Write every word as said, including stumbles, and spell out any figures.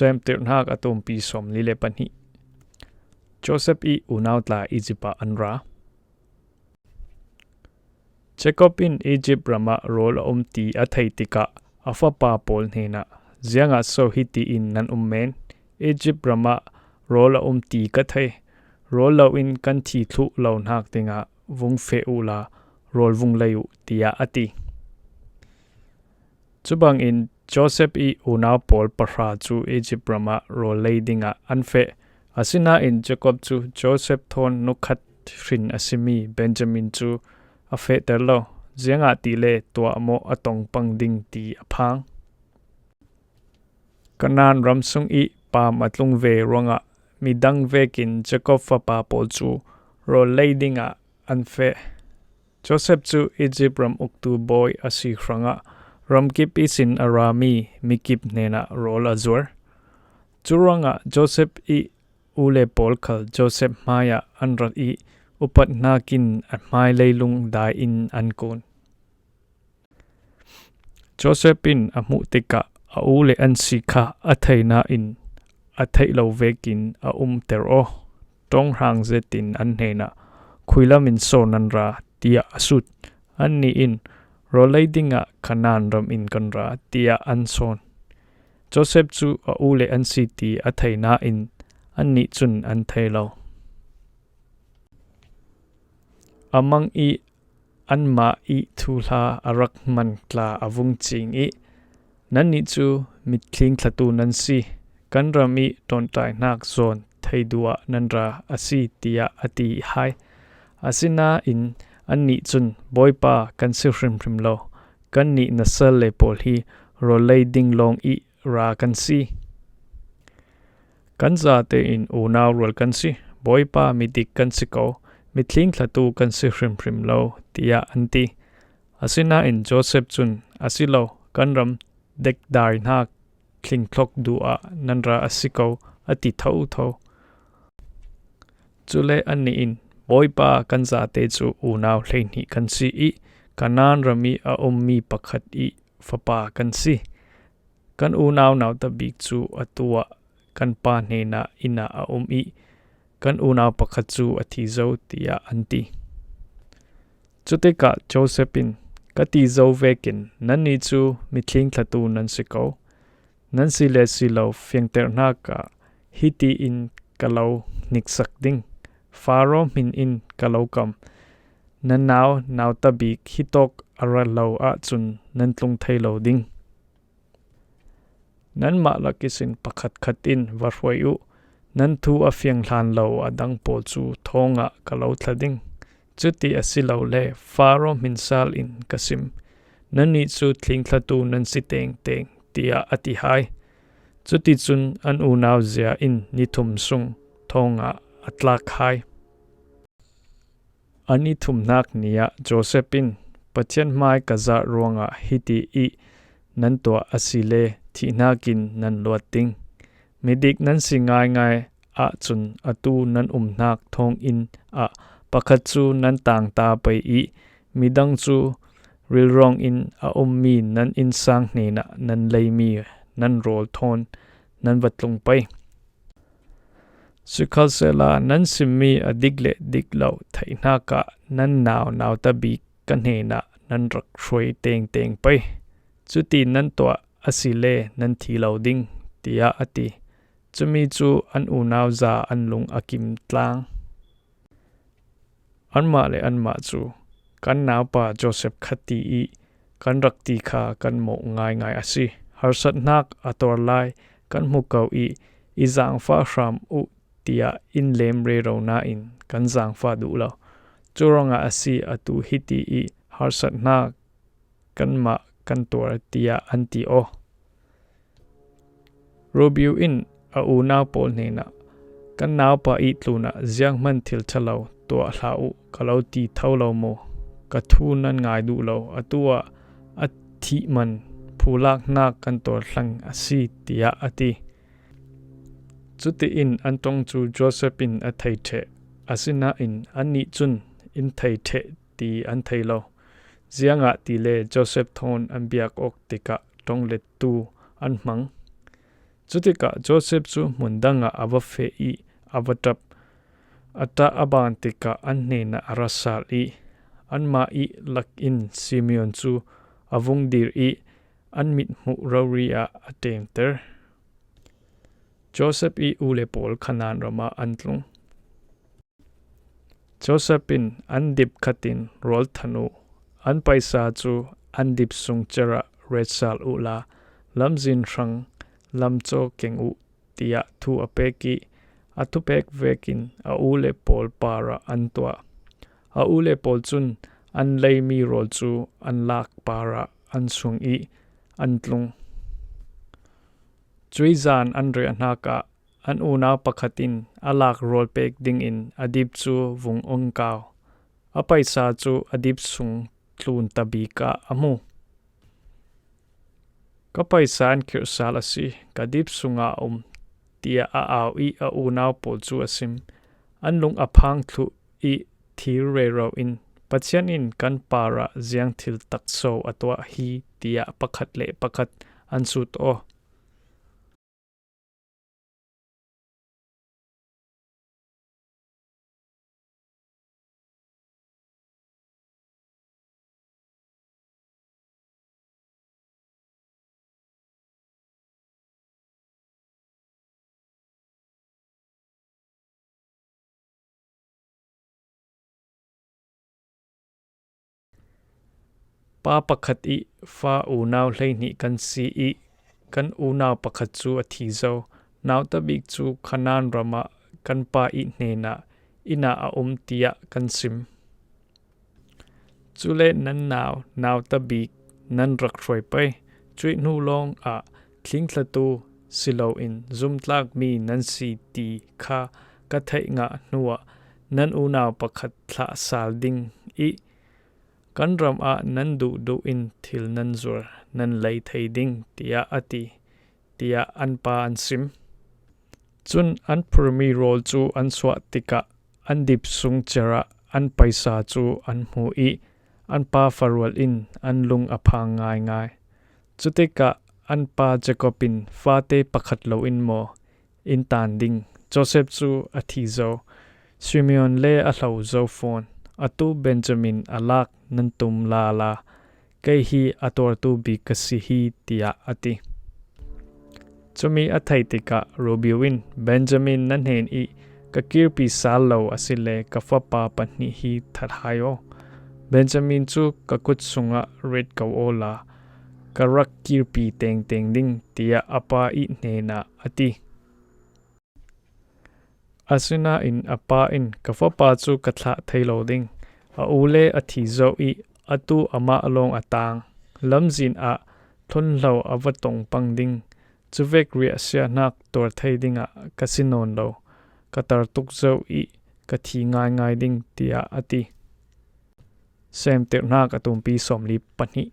Fiangterhnak a tumpi sawmli le pahnih. Joseph i unau tla Egypt ah an ra. Jacob in Egypt ramah rawl a um ti a thei tikah a fapa pawl hnenah, "Ziangah so hitiin nan um men? Egypt ramah rawl a um ti ka thei. Rawl loin kan thi thluh lonak dingah vung feh uhla rawl vung lei uh," tiah a ti. Cubangin Joseph i unau pawl pahra cu Egypt ramah rawl lei dingah an feh. Asinain Jacob cu Joseph thawn nukhat hrin a simi Benjamin cu a fehter lo, ziangahtile tuahmawh a tong pang ding ti a phang. Kanaan ram sung i paam a tlung ve ruangah midang vekin Jacob fapa pawl cu rawl lei dingah an feh. Joseph cu Egypt ram uktu bawi a si hrangah ramkip ihsin a rami mikip hnenah rawl a zuar. Curuangah Joseph i u le pawl khal Joseph hmaiah an rat i upat hnakin a hmai leilung dai in an kun. Joseph in a hmuh tikah a u le an si kha a thei nain a theih lo vekin a umter aw. Ṭawnghrang zetin an hnenah, "Khuilam in so nan ra?" tiah a sut. Annih in, "Rawl lei dingah Kanaan ram in kan ra," tiah an sawn. Joseph cu a u le an si ti a thei nain annih cun an thei lo. A mang i anmah i thuhla a rak man tla a vung cing i, "Nannih cu mitling thlatu nan si, kan ram i ṭawnṭaihnak zawn thei duh ah nan ra a si," tiah a ti hai. Asinain annih cun, "Bawipa, kan si hrimhrim lo. Kannih na sal le pawl hi rawl lei ding lawng i ra kan si. Kan zate in unau rual kan si. Bawipa, midik kan si ko. Mitling thlatu kan si hrimhrim lo," tiah an ti. Asinain Joseph cun, "A si lo, kan ram dekdai hnak thlingthlok duh ah nan ra a si ko," a ti thotho. Cule annih in, "Bawipa, kan zate cu unau hleihnih kan si i Kanaan ram i a ummi pakhat i fapa kan si. Kan unau nauta bik cu atu ah kan pa hnenah inn ah a um i kan unau pakhat cu a thi zo," tiah an ti. Cutikah Joseph in, "Ka ti zo vekin nannih cu mitling thlatu nan si ko. Nan si le si lo fiangterhnak ah hiti in ka lo hniksak ding. Faro hmin in ka lo kam. Nan nau nauta bik hitawk a ra lo ahcun nan tlung thei lo ding. Nanmah lak ihsin pakhatkhat in va hruai uh. Nan thu a fiang hlan lo a dang pawl cu thawngah ka lo thla ding. Cuti a si lo le Faro hmin sal in ka sim. Nannih cu thlingthlatu nan si tengteng," tiah a ti hai. Cuticun an unau zia in ni thum sung thawngah a tlak hai. A ni thumhnak ni ah Joseph in, "Pathian hmai ka zah ruangah hiti i nan tuah a si le thihnak in nan luat ding. Midik nan si ngaingai ahcun atu nan umhnak thawnginn ah pakhat cu nan tangta pei i midang cu rilrawng in a ummi nan innsang hnenah nan leimi nan rawl thawn nan va tlung pei. Sikhalsehla nan simmi a dik le dik lo theihnak ah nan nau nauta bik ka hnenah nan rak hruai tengteng pei. Cuti nan tuah a si le nan thi lo ding," tiah a ti. Cumi cu an unau za an lung a kim tlang. Anmah le anmah cu, "Kan naupa Joseph kha ti i kan rak ti kha kan mawh ngaingai a si. Harsatnak a tuar lai kan hmu ko i i zaangfah hram uh," tiah in lem rero nain kan zaangfah duh lo. Curuangah a si, atu hiti i harsatnak kanmah kan tuar, tiah an ti aw. Rubio in a unau pawl hnenah, "Kan naupa i tlunah zianghman thil ṭhalo tuah hlah uh, ka lo ti tho lo maw? Ka thu nan ngai duh lo, atu ah a thih man phulaknak kan tuar hleng a si," tiah a ti. Cutiin an ṭong cu Joseph in a thei ṭheh, asinain annih cun in thei ṭheh ti an thei lo. Ziangahtile Joseph thawn an biak awk tikah ṭonglettu an hmang. Cutikah Joseph cu hmun dangah a va feh i a va ṭap. A ṭah a ban tikah an hnenah a ra sal i anmah i lakin Simeon cu a vung dir i an mithmuh rori ah a ṭemter. Joseph i u le pawl Khanaan ram ah an tlung. Joseph in an dip khat in rawl than uh. An paisa cu an dip sung cer ah ret sal uhla, lamzin hrang lam caw keng uh, tiah thu a pek i a thupek vekin a u le pawl parah an tuah. A u le pawl cun an leimi rawl cu an lak parah an sung i an tlung. Cuih zan an riahnak ah an unau pakhat in a lak rawl pek dingin a dip cu vung ong kau. A paisa cu a dip sung tlunta bik ah a hmu. Ka paisa an khirh sal a si, ka dip sungah a um, tiah a au i a unau pawl cu a sim. An lung a phang thluh i thir rero in, Pathian in kan parah ziang thil takso a tuah hi, tiah pakhat le pakhat an sut aw. Pa pakhat i fa unau hleihnih kan si i kan unau pakhat cu a thi zo. Nauta bik cu Khanaan ram ah kan pa i hnenah inn ah a um, tiah kan sim. Cule nan nau, nauta bik nan rak hruai pei. Cuih hnu lawng ah thlingthlatu si loin zumtlakmi nan si ti kha ka theih ngah hnuah nan unau pakhat thlah sal ding i kan ram ah nan duhduh in thil nan zuar nan lei thei ding, tiah a ti, tiah an pa an sim. Cun an phurmi rawl cu an suah tikah an dip sung cer ah an paisa cu an hmu i an pa farual in an lung a phang ngaingai. Cutikah an pa Jacob in fate pakhat loin maw in tan ding? Joseph cu a thi zo, Simeon le a hlo zo fawn. Atu Benjamin a lak nan tum lala, kei hi a tuartu bik ka si hi, tiah a ti. Cumi a theih tikah Rubio in Benjamin na hnen i ka kirpi sal lo a si le ka fapa pahnih hi that hai aw. Benjamin cu ka kut sungah ret ko awla ka rak kirpi tengteng ding, tiah a pa i hnenah a ti. Asinain a pa in ka fapa cu ka thlah thei lo ding. A u le a thi zo i atu amah lawng a tang. Lamzin ah thlunhlo a va tong pang ding. Cuvek riahsiahnak tuar thei dingah ka si nawn lo. Ka tar tuk zo i ka thi ngaingai ding, tiah a ti. Semtirhnak a tumpi sawmli pahnih.